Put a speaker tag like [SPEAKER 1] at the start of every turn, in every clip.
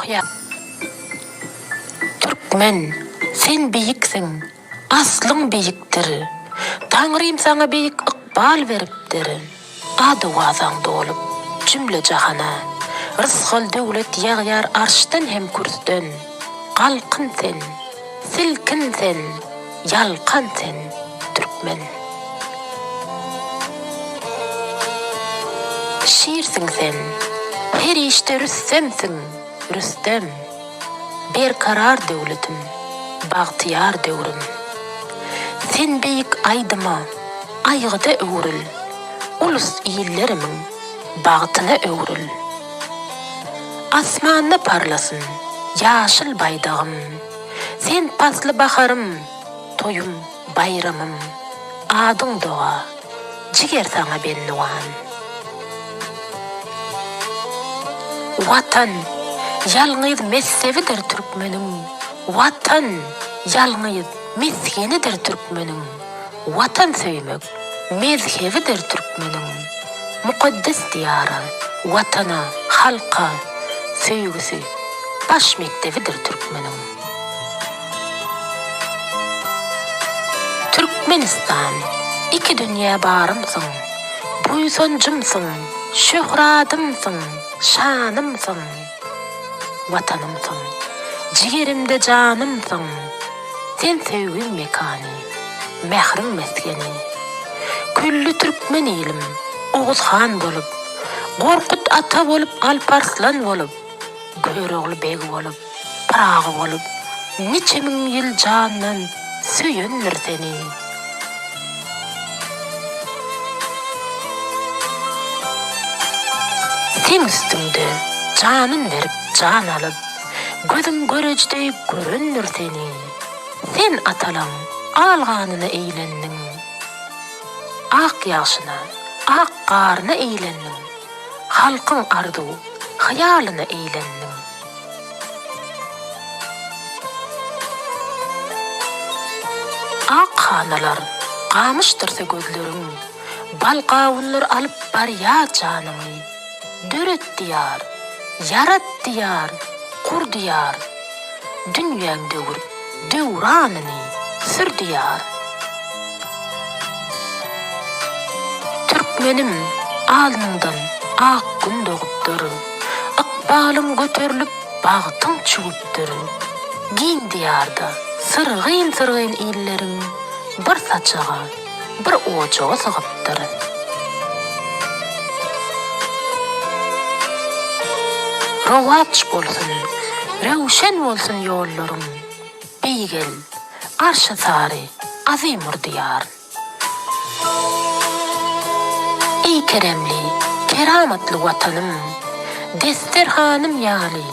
[SPEAKER 1] Ak Türkmen, sen beýiksiň, aslyň beýikdir. Taňrym saňa beýik ykbal beripdir. Ady-owazaň dolup jümle-jahana. Rysgal-döwlet ýagýar arşdan hem kürsden. Galkyn sen, silkin sen, ýalkan sen, türkmen. Şirsiň sen, her işde rüstemsiň, Rüstem. Berkarar döwletim, bagtyýar döwrüm. Sen beýik aýdyma, aýgyda öwrül, Ulus-illerimiň bagtyna öwrül. Asmanda parlasyn ýaşyl baýdagym, Sen pasly baharym, toýum, baýramym, Adyň doga, jiger saňa bendiwan. Watan, ýalňyz messebidir türkmeniň, Watan, ýalňyz mesgenidir türkmeniň, Watan söýmek, mezhebidir türkmeniň. Mukaddes Diýara, Watana, halka söýgüsi baş mekdebidir türkmeniň. Türkmenistan, iki dünýä barymsyň, buýsanjymsyň, şöhradymsyň, şanymsyň, Watanymsyň, jigerimde janymsyň, sen söýgiň mekany, mähriň mesgeni. Külli türkmen ilim Oguz han bolup, Gorkut ata bolup, Alparslan bolup, Görogly beg bolup, Pyragy bolup, niçe müň ýyl jandan söýendir seni. Seň üstüňde janyn berip, jan alyp, gözüň göreji deý görendir seni. Sen atalaň al ganyna eýlendiň, ak ýagşyna, ak garyna eýlendiň, halkyň arzuw, hyýalyna eýlendiň. Ak hanalar gamyşdyrsa gözleriň, Bal gawunlar alyp barýar janyňy. Döret diýar, ýarat diýar, gur diýar, Dünýäň döwür, döwranyny sür diýar. Türkmenim, alnyňdan ak Gün dogupdyr, Ykbalyň göterilip, bagtyň çüwüpdir. Giň diýarda syrgyn-syrgyn illeriň Bir saçaga, bir ojaga sygypdyr. Rowaç bolsun, röwşen bolsun ýollaryň, Beýgel, arşa sary azym ur diýar. Eý keremli, keramatly Watanym, Desterhanym ýaly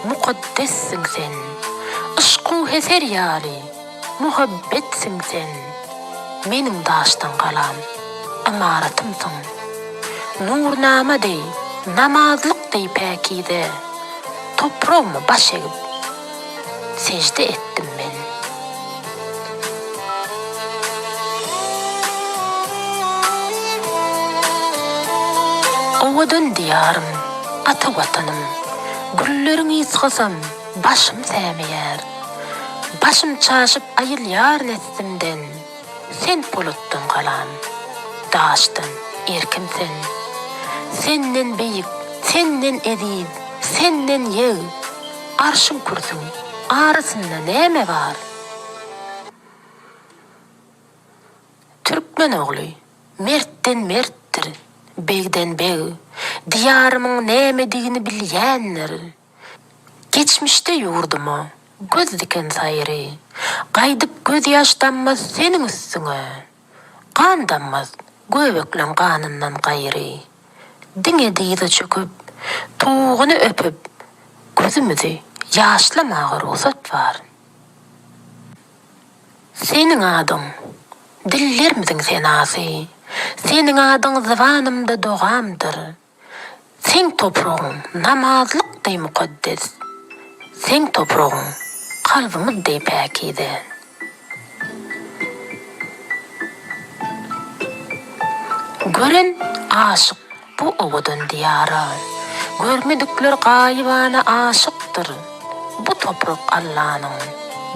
[SPEAKER 1] mukaddessiň sen, Yşku-heser ýaly muhabbetsiň sen, Meniň daşdan galam, ymaratymsyň. Nurnama deý, namazlyk deý päkize, Topragyma baş egip, sežde etdim men. Owadan Diýarym, ata Watanym, Gülleriň ysgasam, başym sämeýär. Başym çaşyp aýylýar neslimden, Sen polatdan galam, daşdan erkim sen. Senden beýik, senden eziz, senden ýeg, Arşyň kürsüň arasynda näme bar? Türkmen ogly mertden mertdir, begden beg, Diýarymyň nämedigini bilýändir. Geçmişde ýurduma göz diken saýry, Gaýdyp gözýaş dammaz seniň üstüňe. Gan dammaz göbekleň ganyndan gaýry. Diňe dyza çöküp, tuguny öpüp, Gözümizi ýaşlamaga rugsat bar. Seniň adyň, dillerimiziň senasy, Seniň adyň zybanymda dogamdyr. Seň topragyň namazlyk deý mukaddes, Seň topragyň kalbymyz deý päkize. Gören aşyk bu owadan diýara. Görmedikler gaýybana aşykdyr. Bu toprak Allanyň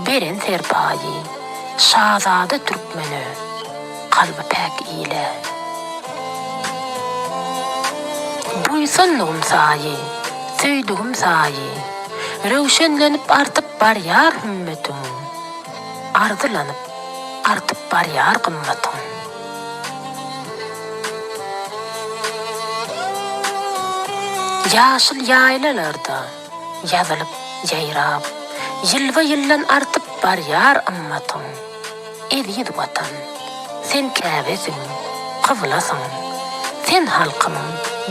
[SPEAKER 1] beren serpaýy, Şazada türkmene, kalby päk ile. Buýsandygym saýy, söýdügim saýy, Röwşenlenip artyp barýar hümmetiň, Arzylanyp artyp barýar gymmatyň. Ýaşyl ýaýlalarda ýazylyp, ýaýrap, Ýylba-ýyldan artyp barýar ymmatyň. Eziz Watan, sen Käbesiň, kyblasyň, Sen halkymyň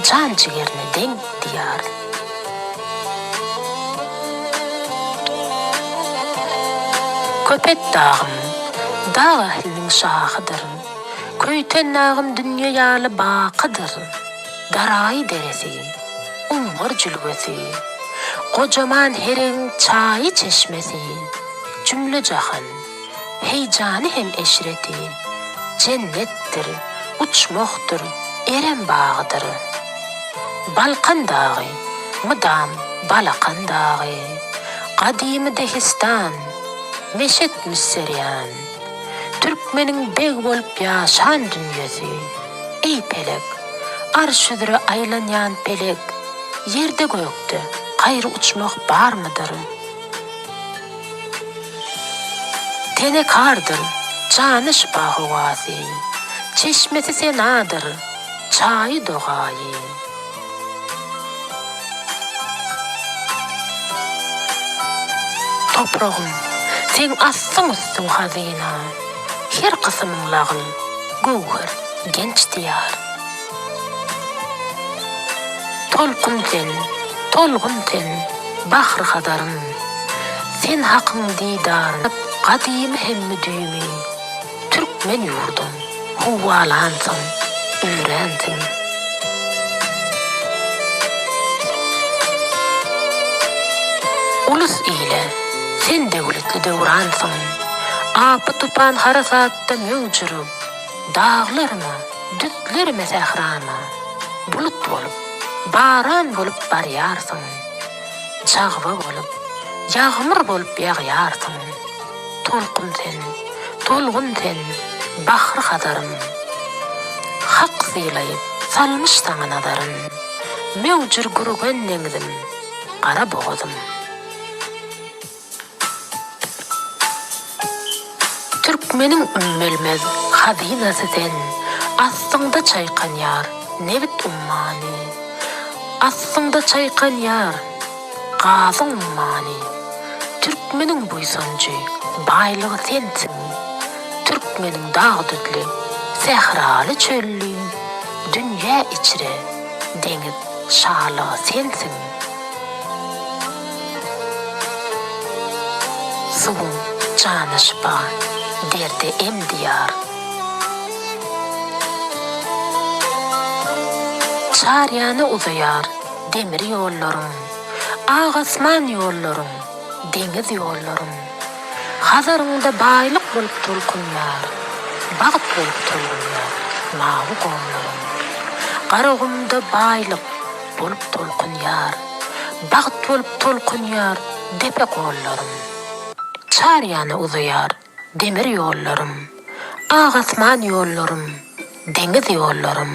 [SPEAKER 1] jan-jigerine deň Diýar. Köpetdagym, dag ähliniň şahydyr, Köýtendagym dünýe ýaly bakydyr. Daraýy deresi, Umbar jülgesi, Gojaman Heregiň çaýy-çeşmesi, Jümle-jahan, heýjany hem eşreti, Jennetdir, uçmahdyr, Erem bagydyr. Balkan dagy, mydam Balakan dagy, Gadymy Dehistan, Meşet-Müsserýan, Türkmeniň beg bolup ýaşan dünýesi. Eý, pelek, arş üzre aýlanýan pelek, Ýerde-gökde gaýry uçmah barmydyr? Tene kardyr, jana şypa howasy, Çeşmesi senadyr, çaýy dogaýy. Topragym, seň astyň-üstüň hazyna, Her gysymyň lagl, göwher, genç diýar. Tolkun sen, tolgun sen, Bahry-Hazarym, Sen Hakyň didary, gadymy hem müdimi, Türkmen ýurdum, huwwalansyň, üwränsiň. Ulus ile, sen döwletli döwransyň, Apy-tupan harasatda möwj urup, Daglaryma, düzlerime, sährama, Bulut bolup, baran bolup barýarsyň, Çagba bolup, ýagmyr bolup ýagýarsyň. Tolkun sen, tolgun sen, Bahry-Hazarym. Hak sylaýyp, salmyş saňa nazaryn, Möwjür Gürgen deňzim, gara bogazym. Türkmeniň ümmülmez hazynasy sen, Astyňda çaýkanýar nebit ummany. Astyňda çaýkanýar gazyň ummany. Türkmeniň buýsanjy, baýlygy sensiň. Türkmeniň dag-düzli, sähraly-çölli, Dünýä içre deňiz şalygy sensiň. Suwuň jana şypa, derde em diýar. Çar ýana uzaýar demir ýollaryň, Ak asman ýollaryň, deňiz ýollaryň. Hazaryňda baýlyk bolup tolkunýar, Bagt bolup tolgunýar mawy gollaryň. Garagumda baýlyk bolup tolkunýar, Bagt bolup tolkunýar depe gollarym. Çar ýana uzaýar demir ýollarym, Ak asman ýollarym, deňiz ýollarym,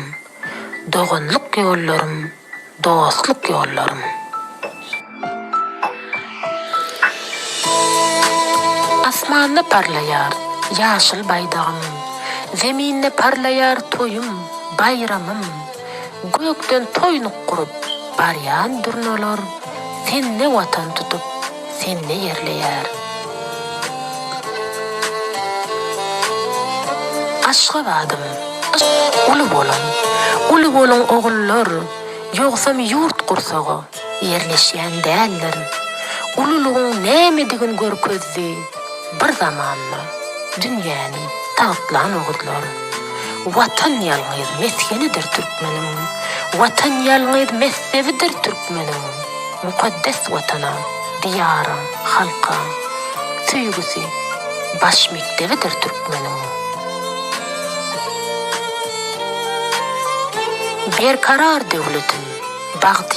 [SPEAKER 1] Doganlyk ýollarym, dostluk ýollarym. Asmanda parlaýar ýaşyl baýdagym, Zeminde parlaýar toýum, baýramym. Gökden toýnuk gurup barýan durnalar Sende Watan tutup, sende ýerleýär. Aşgabadym, Uly boluň, uly boluň ogullar, Ýogsam ýurt gursaga ýerleşýän däldir. Ululygyň nämedigin görkezdi bir zamanda dünýäni tagtlan oguzlar. Watan ýalňyz mesgenidir türkmeniň, Watan ýalňyz messebidir türkmeniň. Mukaddes Watana, Diýara, halka söýgüsi baş mekdebidir türkmeniň. Berkarar döwletim, bagtyýar.